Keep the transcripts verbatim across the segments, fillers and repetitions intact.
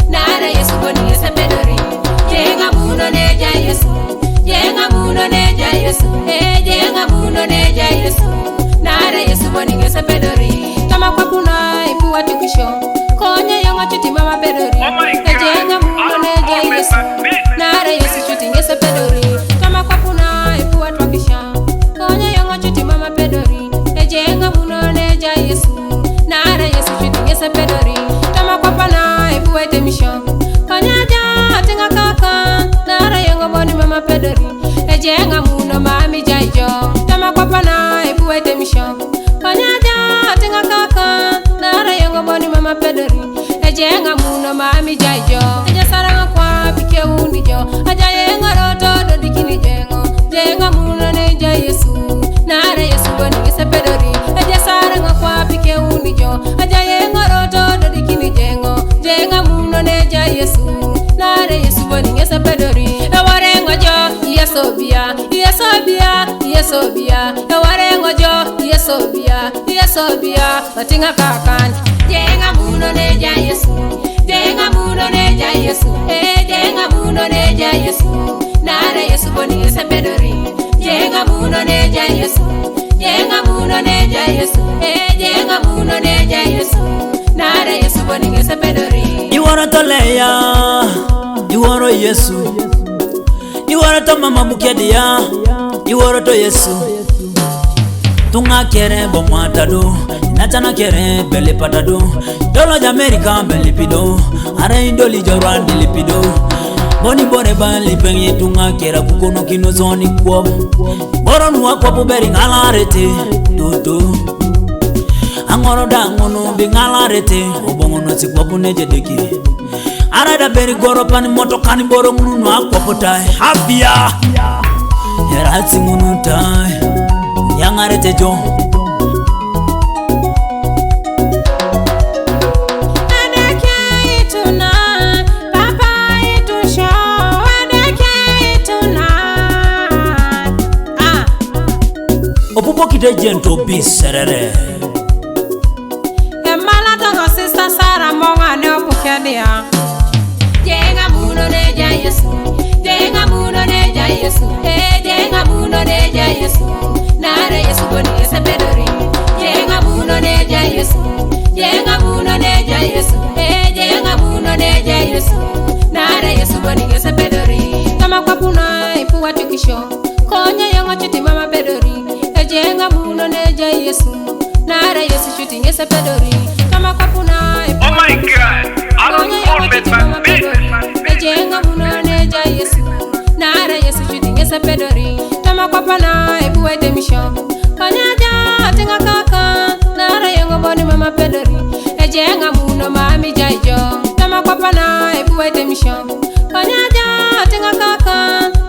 Nare Yesu boni ese pedori. Jenga muno ne ja Yesu. Jenga muno ne ja Yesu. Eh, jenga muno ne ja Yesu. Nare Yesu boni ese pedori. Tama kwa kuna ipuwa tukisho. Konye yongo chuti mama pedori. Oh my God. Eh, jenga muno ne ja Yesu. Nare Yesu chuti ese pedori. Tama kwa kuna ipuwa tukisho. Konye yongo chuti mama pedori. Ejenga muno ne ja Yesu. Nare Yesu chuti ese pedori. Tama kwa pana epuwete misho. Konye ja atinga kaka. Nare yongo boni mama pedori. Ejenga muno mami ja ijo. Tama kwa pana epuwete misho. Konye ja atinga kaka. Nare yongo boni mama pedori. Ejenga muno mami ja ijo. Eja saranga kwa pike uni jo. Aja yengo roto do dikini jengo. Jenga muno ne ja Yesu. Nare Yesu boni ese pedori. Eja saranga kwa pike uni jo. Aja yengo roto do dikini jengo. Jenga muno ne ja Yesu. Nare Yesu boni ese pedori. Ewarengo jo. Yesu bia. Yesu bia. Yesu bia. Ewarengo jo. Yesu bia. Yesu bia. Batinga kakan. Jenga muno ne ja Yesu. Jenga muno ne ja Yesu. Eh, jenga muno ne ja Yesu. Nare Yesu boni ese pedori. Jenga muno ne ja Yesu. Jenga muno ne ja Yesu. Eh, jenga muno ne ja Yesu. Nare Yesu boni ese pedori. Iworo to leya. Iworo Yesu. Iworo to mama mukedia. Iworo to Yesu. Tunga kere bo matado, natana kere bele patado. Dolo ja America bele pido, ara indoli jorwan bele pido. Boni bore bali pengi tunga kera kukono kino zoni kwa. Boro nuwa kwa buberi ngalarete, toto. Angoro da ngunu bi ngalarete, obongo no si kwa bune jedeki. Ara da beri goro pani moto kani boro ngunu no akwa potai. Hafia. Era si ngunu tai. Yangare te jo. Adake ituna, papa itusho, adake ituna. Ah. Opupo kite jento biserere. Emala tongo sister Sarah monga ne opuke dia. Jenga muno ne ja Yesu. Jenga muno ne ja Yesu. Eh, jenga muno ne ja Yesu. Nare Yesu boni ese pedori. Jenga muno ne ja Yesu. Jenga muno ne ja Yesu. Eh, jenga muno ne ja Yesu. Nare Yesu boni ese pedori. Tama kwa puna ipuwa tukisho. Konye yongo chuti mama pedori. Ejenga muno ne ja Yesu. Nare Yesu chuti ese pedori. Tama kwa puna. Oh my God. Konye yongo chuti mama pedori. Ejenga muno ne ja Yesu. Nare Yesu chuti ese pedori. Tama kwa pana epuwete misho. Konye ja atinga kaka. Nare yongo boni mama pedori. Ejenga muno mami ja ijo. Tama kwa pana epuwete misho. Konye ja atinga kaka.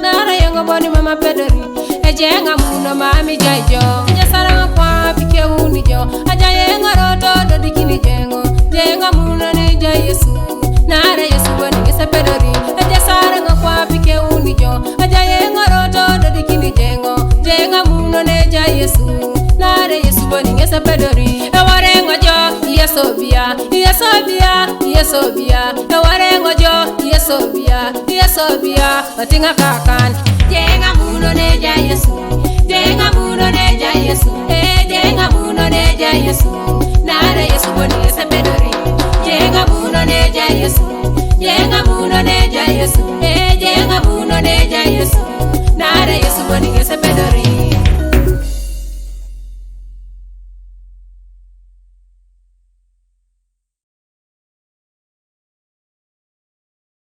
Nare yongo boni mama pedori. Ejenga muno mami ja ijo. Eja saranga kwa pike uni jo. Aja yengo roto do dikini jengo. Jenga muno ne ja Yesu. Nare Yesu boni ese pedori. Eja saranga kwa pike uni jo. Aja yengo roto do dikini jengo. Jenga muno ne ja Yesu. Nare Yesu boni ese pedori. Ewarengo jo. Yesu bia. Yesu bia. Yesu bia. Ewarengo jo. Yesu bia. Yesu bia. Otinga kakan. Jenga muno ne ja Yesu. Jenga muno ne ja Yesu. Eh, jenga muno ne ja Yesu. Nare Yesu boni ese pedori. Jenga muno ne ja Yesu. Jenga muno ne ja Yesu. Eh, jenga muno ne ja Yesu. Nare Yesu boni